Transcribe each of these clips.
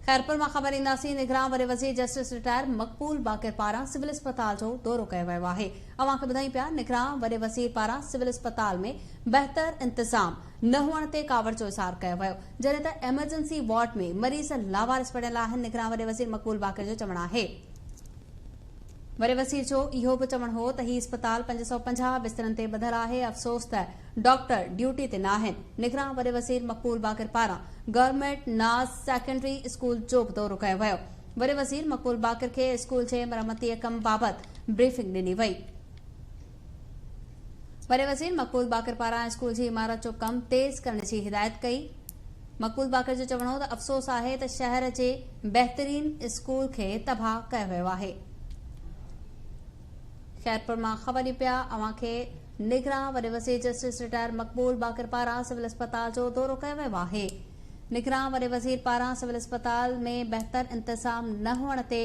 خيرپور مان خبر ڏينداسين، نگران وڏي وزير جسٽس رٽائر مقبول باقر پاران سول اسپتال جو دورو ڪيو ويو آهي. اوهان کي ٻڌايون پيا نگران وڏي وزير پاران سول اسپتال ۾ بهتر انتظام نه هئڻ تي ڪاوڙ جو اظهار ڪيو ويو، جڏهن ته ايمرجنسي وارڊ ۾ مريض لاوارث بڻيل آهن. نگران وڏي وزير مقبول باقر جو چوڻ آهي. وڏي وزير جو اهو به چوڻ هو ته هي اسپتال 550 بسترن تي ٻڌل آهي، افسوس ته ڊاڪٽر ڊيوٽي تي ناهن. نگران وڏي وزير مقبول باقر پاران گورنمينٽ ناز سيڪنڊري اسڪول جو به دورو ڪيو ويو. وڏي وزير مقبول باقر کي اسڪول جي مرمتي ڪم بابت بريفنگ ڏني وئي. وڏي وزير مقبول باقر پاران اسڪول جي عمارت جو ڪم تيز ڪرڻ جي هدايت ڪئي. مقبول باقر جو چوڻ هو ته افسوس آهي ته شهر جي بهترين اسڪول کي تباهه ڪيو ويو آهي. خيرپور مان خبر ڏيون پيا اوهان کي نگران وڏي وزير جسٽس رٽائر مقبول باقر پاران سول اسپتال جو دورو ڪيو ويو آهي. نگران وڏي وزير پاران سول اسپتال ۾ بهتر انتظام نه هئڻ تي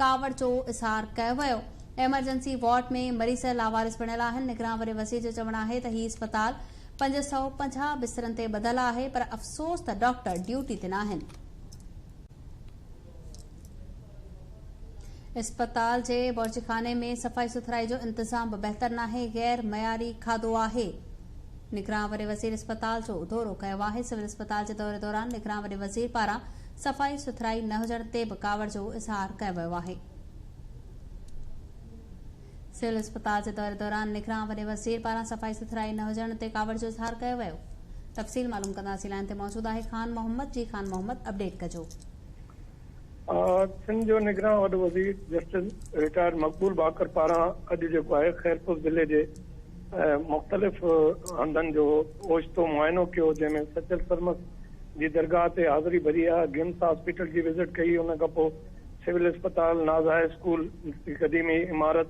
ڪاوڙ جو اظهار ڪيو ويو. ايمرجنسي وارڊ ۾ مريض لاوارث بڻيل آهن. نگران وڏي وزير جو چوڻ آهي ته هي اسپتال 550 بسترن تي ٻڌل آهي پر افسوس ته ڊاڪٽر ڊيوٽي تي ناهن. اسپتال جي بورچيخاني ۾ صفائي سٿرائي جو انتظام به بهتر ناهي، غير معياري کاڌو آهي. نگران وڏي وزير اسپتال جو دورو ڪيو آهي. سول اسپتال جي دوري دوران نگران وڏي وزير پاران صفائي سٿرائي نه هجڻ تي به ڪاوڙ جو اظهار ڪيو ويو آهي. سول اسپتال جي دوري دوران نگران وڏي وزير پاران صفائي سٿرائي نه هجڻ تي ڪاوڙ جو اظهار ڪيو ويو. تفصيل معلوم ڪنداسين لائين تي موجود آهي خان محمد جي خان محمد اپڊيٽ ڪجو. سنڌ جو نگران وڏو وزير جسٽس رٽائرڊ مقبول باقر پاران اڄ جيڪو آهي خيرپور ضلعي جي مختلف هنڌن جو اوچتو معائنو ڪيو جنهن ۾ سچل سرمست جي درگاهه تي حاضري ڀري آهي گمس هاسپيٽل جي وزٽ ڪئي ان کان پوء سول اسپتال، ناز هاء اسڪول جي قديمي عمارت،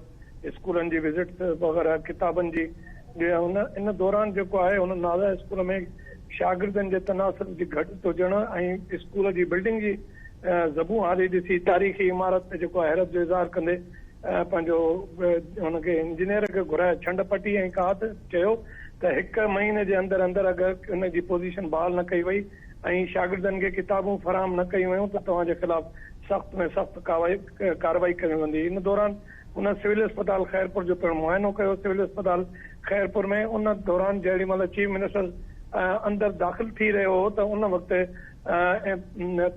اسڪولن جي وزٽ وغيره ڪتابن جي هن ان دوران جيڪو آهي هن ناز هاء اسڪول ۾ شاگردن جي تناسب جي گهٽ هجڻ ۽ اسڪول جي بلڊنگ جي زبون حالي ڏسي تاريخي عمارت تي جيڪو حيرت جو اظهار ڪندي پنهنجو هن کي انجنيئر کي گهرائي ڇنڊ پٽي ۽ ڪات چيو ته هڪ مهيني جي اندر اندر اگر ان جي پوزيشن بحال نه ڪئي وئي ۽ شاگردن کي ڪتابون فراهم نه ڪيون ويون ته توهان جي خلاف سخت ۾ سخت ڪارروائي ڪئي ويندي. ان دوران هن سول اسپتال خيرپور جو پڻ معائنو ڪيو. سول اسپتال خيرپور ۾ ان دوران جهڙي مهل چيف منسٽر اندر داخل ٿي رهيو هو ته ان وقت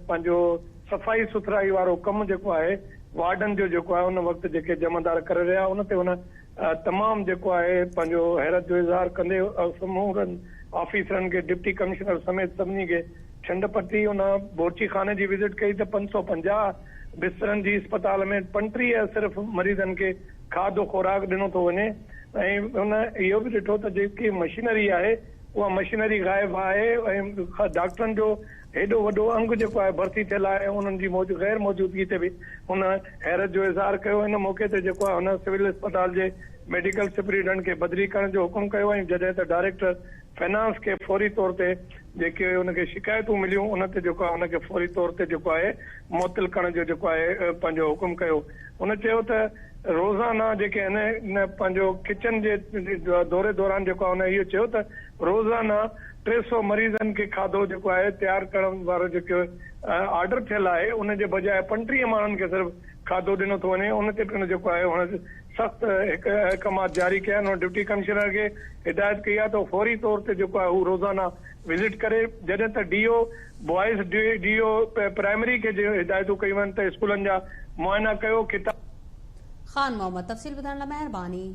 پنهنجو صفائي سٿرائي وارو ڪم جيڪو آهي وارڊن جو جيڪو آهي ان وقت جيڪي جمعدار ڪري رهيا ان تي هن تمام جيڪو آهي پنهنجو حيرت جو اظهار ڪندي سمورن آفيسرن کي ڊپٽي ڪمشنر سميت سڀني کي ڇنڊ پٽي ان بورچي خاني جي وزٽ ڪئي ته 550 بسترن جي اسپتال ۾ 35 صرف مريضن کي کاڌ خوراڪ ڏنو ٿو وڃي ۽ هن اهو به ڏٺو ته جيڪي مشينري آهي اها مشينري غائب آهي ۽ ڊاڪٽرن جو هيڏو وڏو انگ جيڪو آهي ڀرتي ٿيل آهي انهن جي غير موجودگي تي به هن حيرت جو اظهار ڪيو ان موقعي تي جيڪو آهي هن سول اسپتال جي ميڊيڪل سپريڊنٽ کي بدلي ڪرڻ جو حڪم ڪيو ۽ جڏهن ته ڊائريڪٽر فنانس کي فوري طور تي جيڪي ان کي شڪايتون مليون ان تي جيڪو آهي ان کي فوري طور تي جيڪو آهي معطل ڪرڻ جو جيڪو آهي پنهنجو حڪم ڪيو هن چيو ته روزانه جيڪي هن پنهنجو ڪچن جي دوري دوران جيڪو آهي هن اهو چيو ته روزانه 300 مريضن کي کاڌو جيڪو آهي تيار ڪرڻ وارو جيڪو آرڊر ٿيل آهي ان جي بجاء 35 ماڻهن کي صرف کاڌو ڏنو ٿو وڃي ان تي پڻ جيڪو آهي هن سخت احڪامات جاري ڪيا آهن هن ڊپٽي ڪمشنر کي هدايت ڪئي آهي ته فوري طور تي جيڪو آهي هو روزانه وزٽ ڪري جڏهن ته D O boys D O primary کي هدايتون ڪيون آهن ته اسڪولن جا معائنا ڪيو ڪتاب خان محمد تفصيل ٻڌائڻ لاء مهرباني.